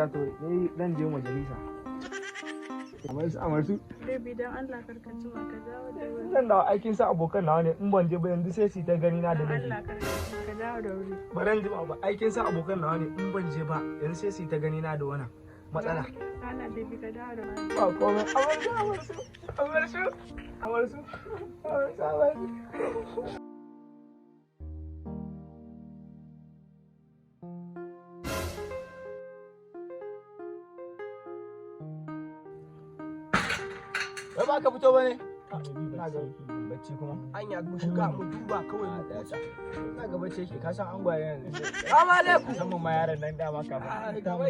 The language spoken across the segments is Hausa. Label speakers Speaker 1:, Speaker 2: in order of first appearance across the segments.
Speaker 1: To ni zan je majalisa. Amarsu, amarsu.
Speaker 2: Baby, dan Allah karka jima, ka dawo da wuri.
Speaker 1: Zan dawo aikin sa abokan nawa ne, in ban je ba yanzu sai su ta gani na da
Speaker 2: Dan
Speaker 1: laifi.
Speaker 2: Allah karka jima, ka dawo da wuri.
Speaker 1: Ba zan jima ba, aikin sa abokan nawa ne, in ban je ba yanzu sai su ta gani na da wannan matsala.
Speaker 2: Allah baby, ka dawo da wuri.
Speaker 1: Ba komai. Amarsu, amarsu, amarsu, amarsu, amarsu, amarsu.
Speaker 3: Wai ba ka fito ba ne?
Speaker 1: Na ga
Speaker 3: Bacci kuma.
Speaker 4: Anya mu shiga mu duba kawai mu
Speaker 3: Na ga bacci yake, ka san angwaye yanzu.
Speaker 4: Assalamu alaikum.
Speaker 3: Musamman ma yaron nan dama kafin.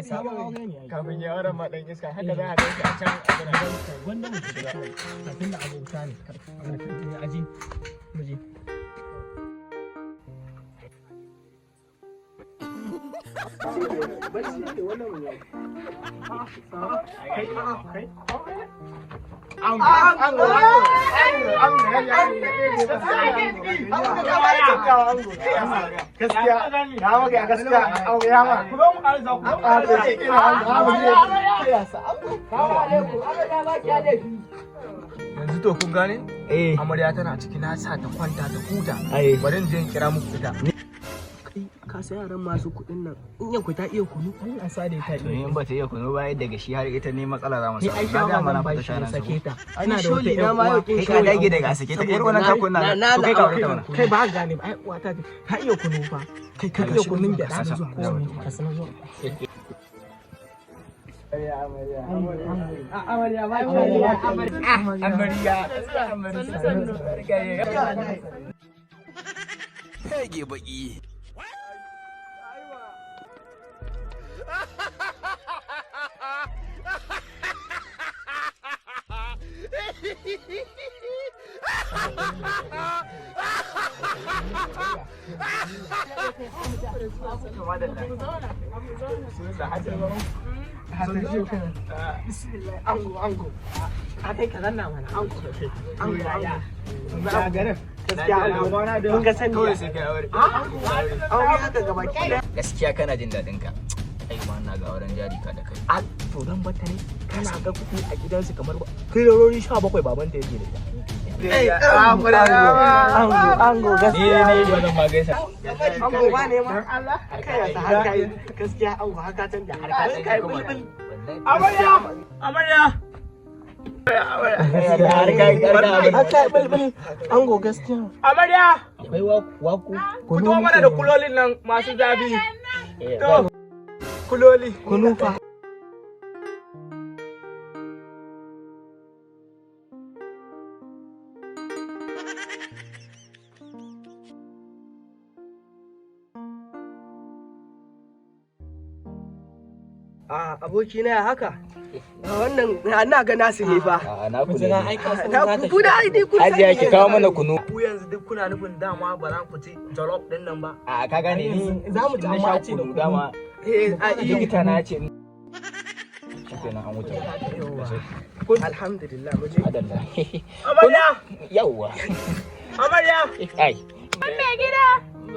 Speaker 4: Sabon aure ne.
Speaker 3: Kafin ya auren ma dan iska haka za a gan shi a can a gurin.
Speaker 4: Gwanda mu shiga kafin da abota ne. Abokan aji. Mu je.
Speaker 3: Kai kai. Ango ango ango ango. Gaskiya ya maka gaskiya ango ya ma.
Speaker 1: Ku zo mu ƙarasa, ku zo mu ƙarasa. Yanzu to kun gane?
Speaker 3: Eh.
Speaker 1: Amarya tana ciki, na sa ta kwanta ta huta.
Speaker 3: Ai.
Speaker 1: Bari in je in kira muku ita.
Speaker 4: Kai ka sai yaran masu kuɗin nan. In yanku ta iya kunu.
Speaker 3: Allah sa dai ta iya. In ba ta iya kunu ba daga shi har ita ne matsala za mu
Speaker 4: Ni
Speaker 3: samu.
Speaker 4: ai
Speaker 3: Na ga
Speaker 4: shawara
Speaker 3: mana
Speaker 4: zan
Speaker 3: fata
Speaker 4: bashi ya
Speaker 3: sharan
Speaker 4: sake
Speaker 3: su.
Speaker 4: ta. Ina da wata
Speaker 3: na
Speaker 4: ƴar
Speaker 3: ma
Speaker 4: uwa.
Speaker 3: yau kin ka dage daga sake ta. Yar wannan takun na. To kai ka aure ta mana.
Speaker 4: Kai ba gane ba ai uwa ta ta iya kunu fa. Kai ka iya kunun gyaɗa.
Speaker 3: Ka sa
Speaker 4: Ka sanar zuwa.
Speaker 3: Amarya amarya. Amarya.
Speaker 5: Fege baki.
Speaker 4: Ango ango. A kai ka zanna mana ango. Ango ango.
Speaker 3: Ya garin.
Speaker 4: Gaskiya ango. Mun ga sani.
Speaker 3: Kawai sai kai aure.
Speaker 4: Aure haka gaba ki ɗaya.
Speaker 5: Gaskiya kana jin daɗin ka. Ai ma ina ga auren jari ka da kai.
Speaker 4: A to dan bata ne kana ga kuɗi a gidansu kamar kilorori 17 babanta yake da ita. Ango ango gaskiya.
Speaker 3: Ni ne ba zan ma gaisa.
Speaker 4: Ango ba ne ma. Kai ya sa har kai gaskiya ango har ka canja har ka kai bulbul.
Speaker 1: Amarya! Amarya!
Speaker 3: Har kai
Speaker 4: Har kai bulbul. Ango gaskiya.
Speaker 1: Amarya!
Speaker 4: Akwai waku.
Speaker 1: Fito mana da kulolin nan masu zafi. To, kuloli.
Speaker 4: Kunu fa.
Speaker 6: A abokina ya haka? Wannan na ga nasu ne fa.
Speaker 5: A'a na ku ne.
Speaker 6: Na ku da ai ni kun
Speaker 5: Hajiya ki kawo mana kunu.
Speaker 1: Ku yanzu duk kuna nufin dama ba za ku ci jollof din nan ba.
Speaker 5: A ka gane ni.
Speaker 4: Za mu ci
Speaker 5: na
Speaker 4: amma
Speaker 5: sha
Speaker 4: a ce da
Speaker 5: kunu
Speaker 4: kunu.
Speaker 5: dama.
Speaker 6: Eh a
Speaker 5: Likita na ce. Shikenan an wuce.
Speaker 6: Alhamdulillah mu je.
Speaker 5: Adalla.
Speaker 1: Amarya!
Speaker 5: Yawwa.
Speaker 1: Amarya!
Speaker 5: Ai.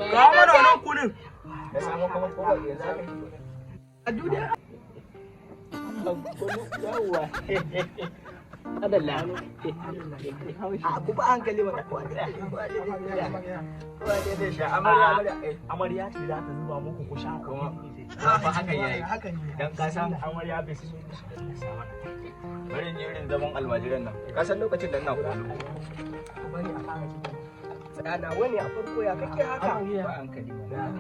Speaker 1: Kawo mana wannan kunun.
Speaker 3: Da samu kuma ko yanzu aka yi.
Speaker 5: Yawwa. Adalla.
Speaker 6: A ku ba hankali mana ku.
Speaker 3: Amarya
Speaker 1: Amarya ce za ta zuba muku ku sha kuma.
Speaker 3: Kuma hakan yayi.
Speaker 6: Haka ne.
Speaker 3: Dan ka san
Speaker 1: Amarya bai su.
Speaker 3: bari in yi irin zaman almajiran nan. Ka san lokacin da ina kulu.
Speaker 6: Ku bari a fara ciki. Tsaya na wani a farko ya kake haka?
Speaker 3: Ba hankali mana.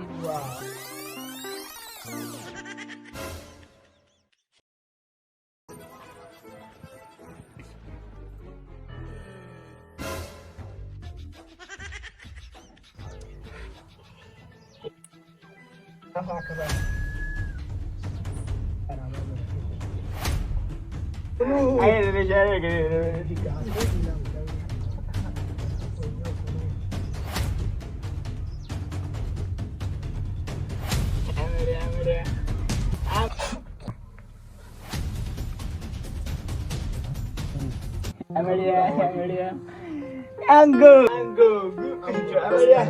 Speaker 3: Ai da na share gare
Speaker 5: Amarya, amarya. Ango.
Speaker 3: Ango. Amarya.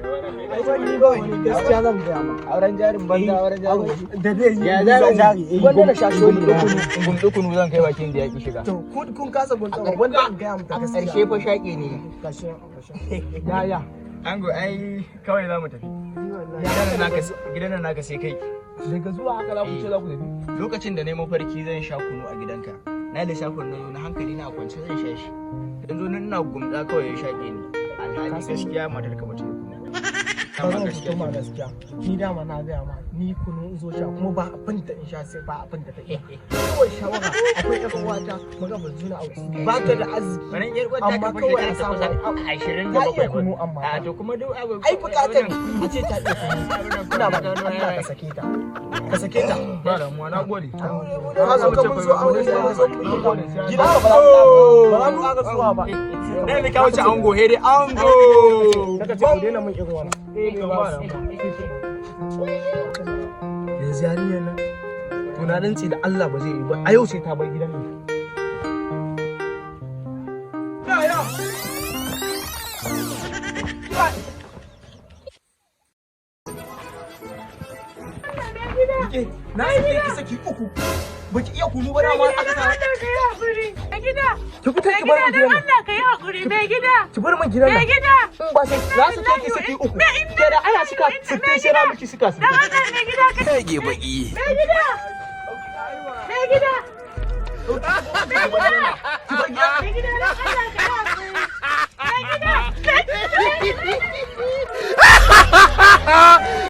Speaker 6: Ni ba wani gaskiya zan gaya ma.
Speaker 5: Auren jarin banza, auren jarin.
Speaker 4: Da zai yi
Speaker 5: Ya za a
Speaker 4: jari. Eh.
Speaker 6: Wanda na sha sholi na.
Speaker 5: Gumɗi kunu zan kai bakin da ya ki shiga.
Speaker 4: To kun kasa guntawa wanda in gaya mata
Speaker 5: A
Speaker 4: gaskiya.
Speaker 5: ƙarshe fa shaƙe ne.
Speaker 4: Gashi nan, gashi nan.
Speaker 1: Ya ya. Ango ai kawai za mu tafi. Gidan nan naka sai kai.
Speaker 3: Daga zuwa haka za ku ce za ku tafi.
Speaker 5: Lokacin da na yi mafarki zan sha kunu a gidanka. Na lissafin na zo na hankali na a kwance zan sha shi. Yanzu nan ina gumɗa kawai ya shaƙe ni. Alhali gaskiya matar ka bata yi kunu.
Speaker 4: Ba zan fito ma gaskiya. Ni dama na gaya ma ni kunu in zo sha kuma ba abin da in sha sai ba abin da ta iya. Kawai shawara akwai ƴar uwata muka bar juna a ba ta da arziki.
Speaker 5: Wannan yar uwar ta
Speaker 4: Amma
Speaker 5: kafa
Speaker 4: kawai a
Speaker 5: shekara ta
Speaker 4: samu
Speaker 5: kusan 27.
Speaker 4: Ta iya kunu amma.
Speaker 5: A to kuma duk abu.
Speaker 4: Ai bukatar a ce ta iya kunu. Ina ba Allah ka sake ta. Ka sake ta.
Speaker 1: Ba damuwa na gode.
Speaker 4: Ka zo ka mun zo aure sai mun zo mun yi gida ba za mu ƙara zuwa ba.
Speaker 1: Ne ne ka wuce ango, he dai ango.
Speaker 4: Daga ce ku daina mun irin wannan.
Speaker 6: Yanzu yarinyar nan to na rantse da Allah ba zai yi ba a yau sai ta bar gidan nan.
Speaker 4: Rike, na sake ki saki uku. Baki iya kunu ba dama aka sa.
Speaker 2: Allah ka yi haƙuri. Mai gida.
Speaker 6: Ki fita ki bar
Speaker 2: Mai
Speaker 6: min
Speaker 2: gida,
Speaker 6: gidan
Speaker 2: dan
Speaker 6: nan.
Speaker 2: Allah ka yi haƙuri. Mai gida.
Speaker 6: Ki bar min gidan
Speaker 2: Mai
Speaker 6: nan.
Speaker 2: gida.
Speaker 6: In ba sai za su kai ki saki uku. Ke da ana suka 60 sai na miki suka
Speaker 2: Dan
Speaker 6: 60.
Speaker 2: Allah mai gida ka.
Speaker 5: Rage baki.
Speaker 2: Mai gida. Mai gida. Mai gida. Mai gida.